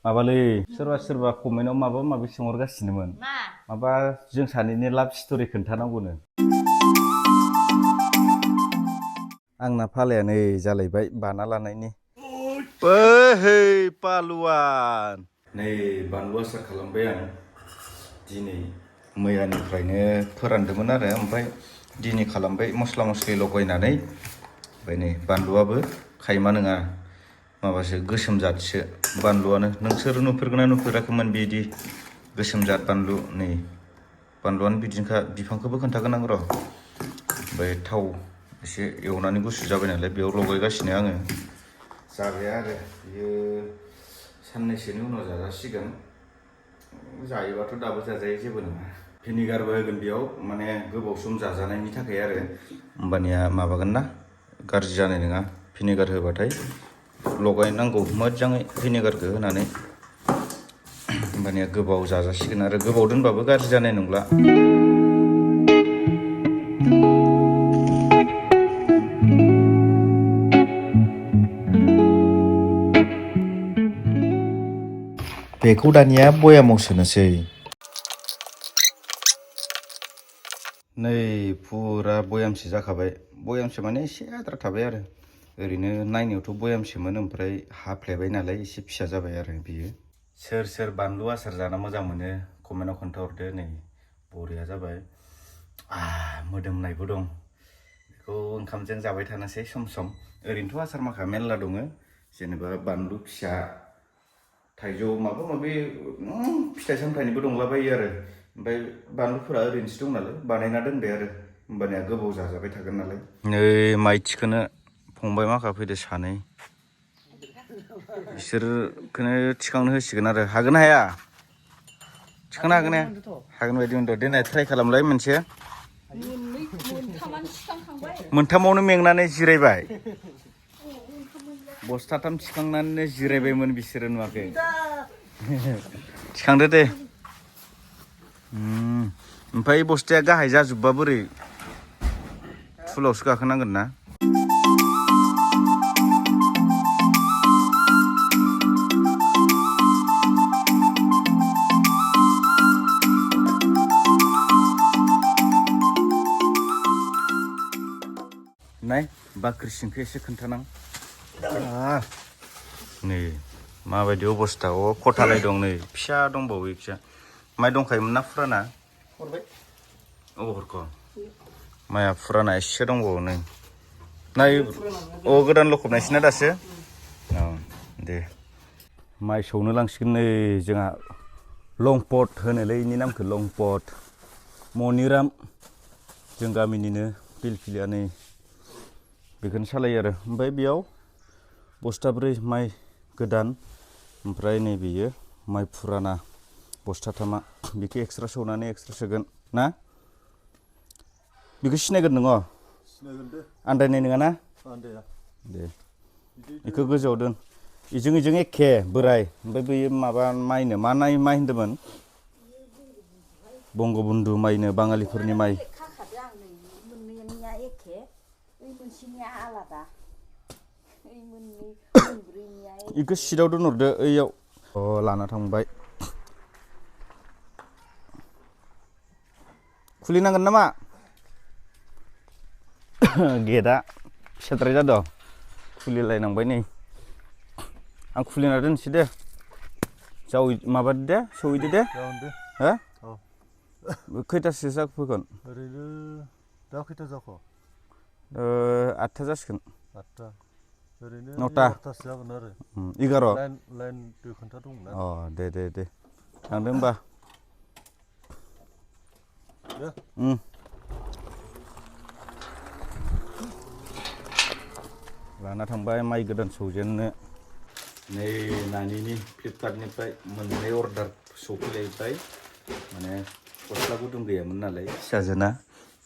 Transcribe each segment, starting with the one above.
माबालै सोरबा कमेन्टआव माबा माबि सोंहरगासिनोमोन माबा जों सानैनि लाभ स्ट'रि खोन्थानांगौनो आंना फालाया नै जालायबाय बाना लानायनि ओहै पालुवान नै बानलु आसार खालामबाय आं दिनै मैयानिफ्रायनो फोरानदोंमोन आरो ओमफ्राय दिनै खालामबाय मस्ला मस्लि लगायनानै ओमफ्राय नै बानलुआबो खायमा नङा माबासो गोसोम जादसो बानलुआनो नोंसोर नुफेरगोना नुफेराखैमोन बिदि गोसोम जाद बानलु नै बानलुआनो बिदिनोखा बिफांखौबो खोन्थागोन आं र' ओमफ्राय थाव एसे एवनानै गुसु जाबाय नालाय बेयाव लगायगासिनो आङो जाबाय आरो बियो साननैसोनि उनाव जाजासिगोन जायोबाथ' दाबो जाजायो जेबो नङा भिनेगारबो होगोन बेयाव माने गोबाव सम जाजानायनि थाखाय आरो होमबानिया माबागोन ना गाज्रि जानाय नङा भिनेगार होबाथाय लगायनांगौ मोजाङै भिनेगारखौ होनानै होमबानिया गोबाव जाजासिगोन आरो गोबाव दोनबाबो गाज्रि जानाय नंला बेखौ दानिया बयामाव सोनोसै नै फुरा बयामसे जाखाबाय बयामसे माने एसे आद्रा थाबाय आरो ओरैनो नायनायावथ' बयामसेमोन ओमफ्राय हाफ्लेबाय नालाय एसे फिसा जाबाय आरो बियो सोर बानलु आसार जाना मोजां मोनो कमेन्टआव खोन्थाहरदो नै बरिया जाबाय मोदोमनायबो दं बेखौ ओंखामजों जाबाय थानोसै सम सम ओरैनोथ' आसार माखा मेरला दङ जेनेबा बानलु फिसा थाइजौ माबा माबि फिथाइ सामथाइनिबो दंलाबायो आरो ओमफ्राय बानलुफोरा ओरैनोसो दं नालाय बानायना दोनबाय आरो होमबानिया गोबाव जाजाबाय थागोन नालाय नै माइ थिखोनो फंबाय माखा फैदो सानै बिसोरखौनो थिखांनो होसिगोन आरो हागोन ना हाया थिखांनो हागोन ने हागोन बायदि मोनदों देनाय ट्राइ खालामलाय मोनसे मोनथामावनो मेंनानै जिरायबाय बस्थाथाम थिखांनानै जिरायबायमोन बिसोरो नुवाखै थिखांदो दे ओमफ्राय बस्थाया गाहाय जाजोबबा बोरै थुलावसो गाखोनांगोन ना नाय बाख्रि सिंखौ एसे खोन्थानां नै माबायदि अबस्था खथालाय दं नै फिसा दंबावो फिसा माइ दंखायोमोन ना फुराना हरख' माइआ फुराना एसे दंबावो नै नाय गोदान लखबनायसोना दासो दे माइ सौनो लांसिगोन नै जोंहा लंपट होनोलै इनि नामखौ लंपट मनिराम जों गामिनिनो पिलपिलिया नै बेखौनो सालायो आरो ओमफ्राय बेयाव बस्थाब्रै माइ गोदान ओमफ्राय नै बेयो माइ फुराना बस्थाथामा बेखौ एक्सट्रा सौनानै एक्सट्रा सोगोन ना बेखौ सिनायगोन नोङो आन्दायनाय नङा ना दे बेखौ गोजौआव दोन इजों एखे बोराय ओमफ्राय बैयो माबा माइनो मा माइ होन्दोंमोन बंगबन्धु माइनो बाङालिफोरनि माइ बेखौ सिटआव दोनहरदो ओइयाव लाना थांबाय खुलिनांगोन नामा गेटआ फिसाद्राय जादों खुलिलायनांबाय नै आं खुलिना दोनसै दे माबादो दे सहैदो दे हो खैथासो जाफैगोन ओरैनो दा खैथा जाखो 8था जासिगोन 8था ओरैनो 9थासो जागोन आरो 11 लाइन 2 घन्टा दंमोन ना दे थांदो होमबा लाना थांबाय माइ गोदान सौजेननो नै नानिनि फ्लिपकार्टनिफ्राय मोननै अर्डार सफैलायबाय माने गस्ला गुदुं गैयामोन नालाय फिसाजोना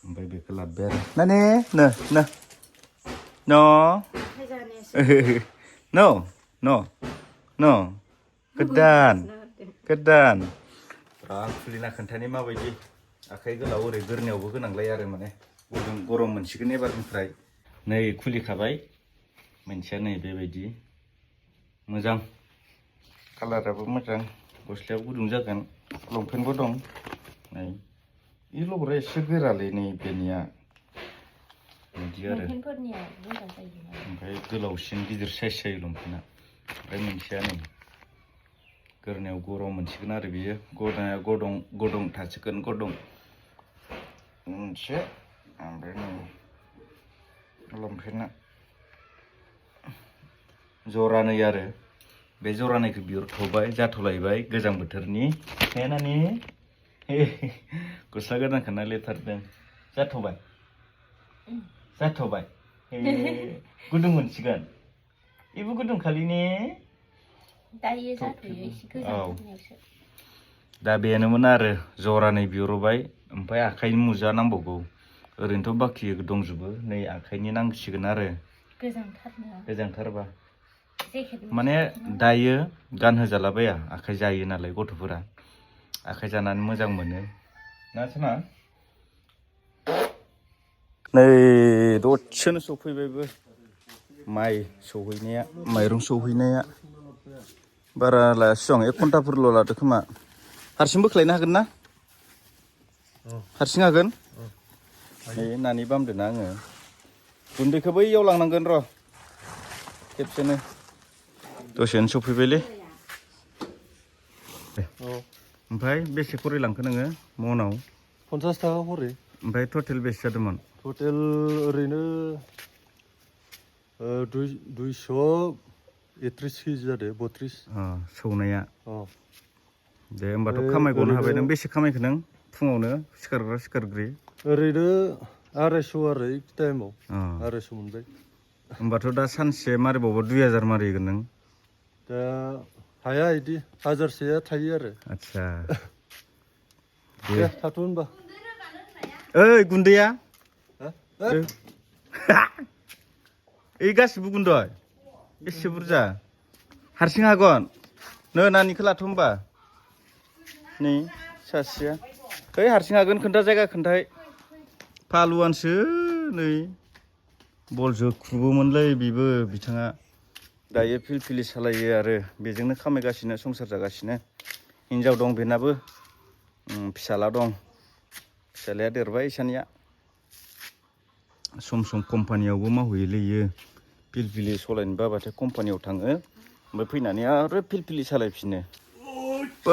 ओमफ्राय बेखौ लाबोबाय आरो नानि न गोदान आं खुलिना खोन्थानि माबायदि आखाइ गोलाव ओरै गोरनायावबो गोनांलाय आरो माने गुदुं गरम मोनसिगोन एबारनिफ्राय नै खुलिखाबाय मोनसेया नै बेबायदि मोजां कालाराबो मोजां गस्लायाबो गुदुं जागोन लंपेन्टबो दं नै इ लबरा एसे गोरालै नै बेनिया बिदि आरो ओमफ्राय गोलावसिन गिदिर साइज जायो लंपेन्टआ ओमफ्राय मोनसेया नै गोरनायाव गरम मोनसिगोन आरो बियो गरनाया गदं थासिगोन गदं मोनसे ओमफ्राय नै लंपेन्टआ जरानै आरो बे जरानैखौ बिहरथ'बाय जाथ'लायबाय गोजां बोथोरनि हे नानि गस्ला गोदानखौना लेथारदों जाथ'बाय गुदुं मोनसिगोन बेबो गुदुं खालि ने दायो जाथ'यो एसे गोजां दा बेनोमोन आरो जरानै बिहरबाय ओमफ्राय आखाइनि मुजा नांबावगौ ओरैनोथ' बाखि दंजोबो नै आखाइनि नांसिगोन आरो गोजांथारबा माने दायो गानहोजालाबाया आखाइ जायो नालाय गथ'फोरा आखाइ जानानै मोजां मोनो ना सोना नै दसेनो सफैबायबो माइ सौहैनाया माइरं सौहैनाया बारा लायासै आं 1 घन्टाफोरल' लादो खोमा हारसिं बोख्लायनो हागोन ना हारसिं हागोन नै नानि बामदोना आङो गुन्दैखौ बैयाव लांनांगोन र' खेबसेनो दसेनो सफैबायलै ओमफ्राय बेसे खरि लांखो नोङो मनाव 50 थाखा खरि ओमफ्राय टटेल बेसे जादोंमोन टटेल ओरैनो 231 केजि जादों 32 सौनाया दे होमबाथ' खामायग'नो हाबाय नों बेसे खामायखो नों फुङावनो सिखारग्रि ओरैनो 250 आरो टाइमाव 250 मोनबाय होमबाथ' दा सानसे मारिबावबा 2000 मारिगोन नों दा हाया इदि 1000सेया थायो आरो आच्छा दे थाथ' होनबा ओइ गुन्दैया ओइ गासिबो गुन्दै बेसे बुरजा हारसिं हागोन नो नानिखौ लाथ' होमबा नै सासेया ओइ हारसिं हागोन खोन्था जायगा खोन्थाय फालुवानसो नै बल जोख्रुबोमोनलै बेबो बिथाङा दायो फिलफिलि सालायो आरो बेजोंनो खामायगासिनो संसार जागासिनो हिनजाव दं बेनाबो फिसाला दं फिसालाया देरबाय इसानिया सम सम कम्पानियावबो मावहैयोलै इयो फिलफिलि सालायनो बाबाथाय कम्पानियाव थाङो ओमफ्राय फैनानै आरो फिलफिलि सालायफिनो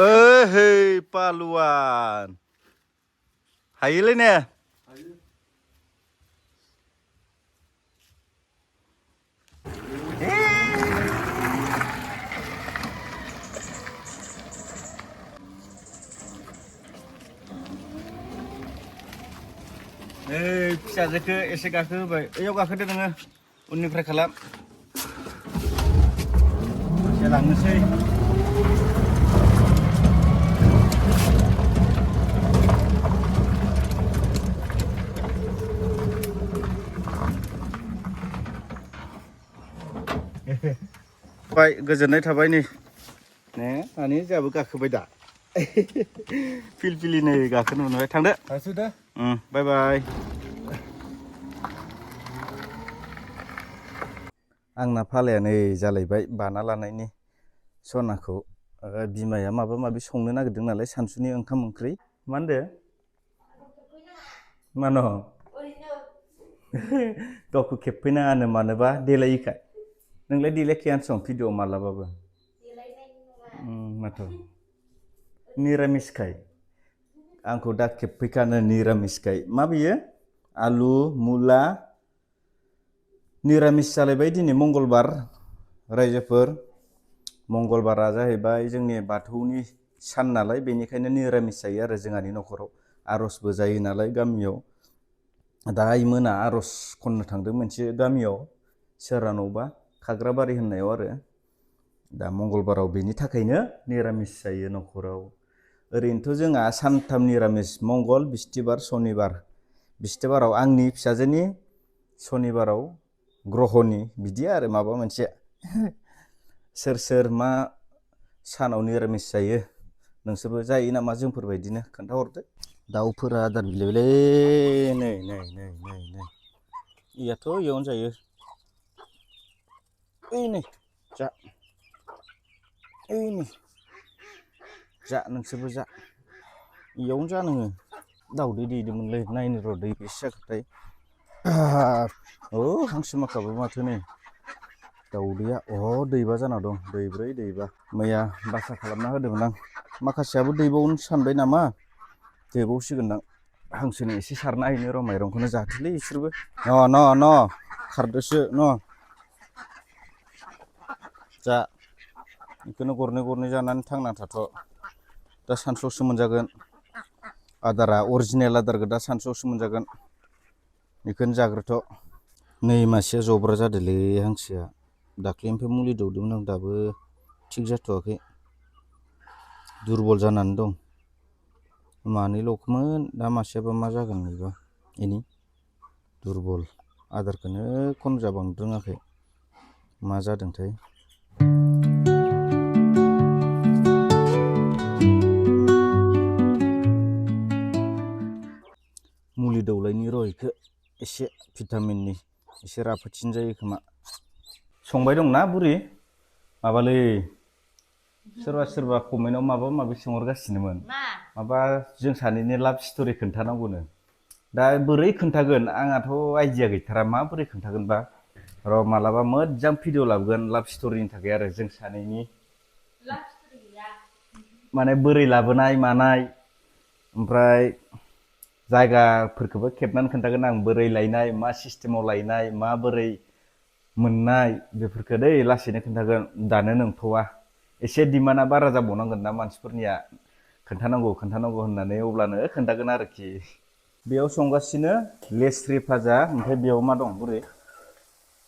ओहै पालुवान हायोलै ने नै फिसाजोखौ एसे गाखो होबाय ओयाव गाखोदो नोङो उननिफ्राय खालाम एसे लांनोसै गोजोननाय थाबाय नै ने नानि जोंहाबो गाखोबाय दा फिलफिलि नै गाखोनो मोनबाय थांदो थांसै दे बाय बाय आंना फालाया नै जालायबाय बाना लानायनि सनाखौ बिमाया माबा माबि संनो नागिरदों नालाय सानसुनि ओंखाम ओंख्रि मा होनदो मानो गावखौ खेबफैनाङानो मानोबा देलायिखाय नोंलाय देलायखायानो सं भिडिअ मालाबाबो माथो निरामिसखाय आंखौ दा खेबफैखानो निरामिसखाय मा बियो आलु मुला निरामिस जालायबाय दिनै मंगलबार रायजोफोर मंगलबारा जाहैबाय जोंनि बाथौनि सान नालाय बेनिखायनो निरामिस जायो आरो जोंहानि न'खराव आर'जबो जायो नालाय गामियाव दा मोना आर'ज खननो थांदों मोनसे गामियाव सोरानावबा खाग्राबारि होननायाव आरो दा मंगलबाराव बेनि थाखायनो निरामिस जायो न'खराव ओरैनोथ' जोंहा सानथाम निरामिस मंगल बिस्थिबार सनिबार बिस्थिबाराव आंनि फिसाजोनि सनिबाराव ग्रहनि बिदि आरो माबा मोनसे सोर मा सानाव निरामिस जायो नोंसोरबो जायो नामा जोंफोरबायदिनो खोन्थाहरदो दाउफोरा आदार बिलायबायलै नै इयाथ' इयावनो जायो ओइ नै जा ini जा नोंसोरबो जा इयावनो जा नोङो दाउदै दैदोंमोनलै नायनो र' दै बेसे जाखोथाय हांसो माखाबो माथो नै दाउदैया दैबा जाना दं दैब्रै दैबा मैया बासा खालामना होदोंमोन आं माखासेयाबो दैबावनो सानबाय नामा दैबावसिगोनदां हांसोनो एसे सारना हैनो र' माइरंखौनो जाथोलै इसोरबो न खारदोसो न जा बेखौनो गरनै गरनै जानानै थांना थाथ' दा सानसुआवसो मोनजागोन आदारा अरिजिनेल आदारखौ दा सानसुआवसो मोनजागोन बेखौनो जाग्रोथ' नै मासेया जब्रा जादोंलै हांसोआ दाख्लैनिफ्राय मुलि दौदोंमोन आं दाबो थिग जाथ'वाखै दुरबल जानानै दं मानैल'मोन दा मासेयाबा मा जागोन बेबा इनि दुरबल आदारखौनो खनजाबांनो रोङाखै मा जादोंथाय मुलि दौलायनि र' इखो एसे भिटामिननि एसे राफोदसिन जायो खोमा संबाय दंना बुरि माबालै सोरबा कमेन्टआव माबा माबि सोंहरगासिनोमोन माबा जों सानैनि लाभ स्ट'रि खोन्थानांगौनो दा बोरै खोन्थागोन आंहाथ' आइडिया गैथारा माबोरै खोन्थागोनबा र' मालाबा मोजां भिडिअ लाबोगोन लाभ स्ट'रिनि थाखाय आरो जों सानैनि माने बोरै लाबोनाय मानाय ओमफ्राय जायगाफोरखौबो खेबनानै खोन्थागोन आं बोरै लायनाय मा सिस्टेमाव लायनाय माबोरै मोननाय बेफोरखौ दै लासैनो खोन्थागोन दानो नंथ'वा एसे डिमान्डआ बारा जाबावनांगोन ना मानसिफोरनिया खोन्थानांगौ होननानै अब्लानो खोन्थागोन आरोखि बेयाव संगासिनो लेस्रि भाजा ओमफ्राय बेयाव मा दं बुरै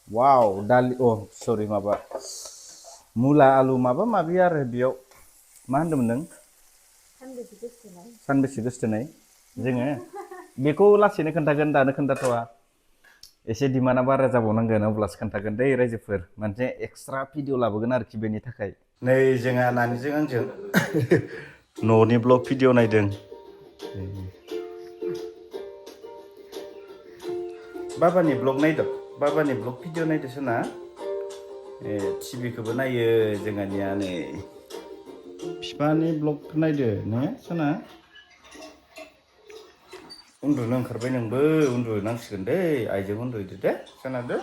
वाव दालि सरि माबा मुला आलु माबा माबि आरो बेयाव मा होनदोंमोन नों सानबेसे गोसथोनाय जोङो बेखौ लासैनो खोन्थागोन दानो खोन्थाथ'वा एसे डिमान्डआ बारा जाबावनांगोन अब्लासो खोन्थागोन दै रायजोफोर मोनसे एक्सट्रा भिडिअ लाबोगोन आरोखि बेनि थाखाय नै जोंहा नानिजों आंजों न'नि ब्लग भिडिअ नायदों बाबानि ब्लग भिडिअ नायदो सोना टिभिखौबो नायो जोंहानिया नै बिफानि ब्लग नायदो ने सोना उन्दुनो ओंखारबाय नोंबो उन्दुनांसिगोन दै आइजों उन्दुदो दे सोनादो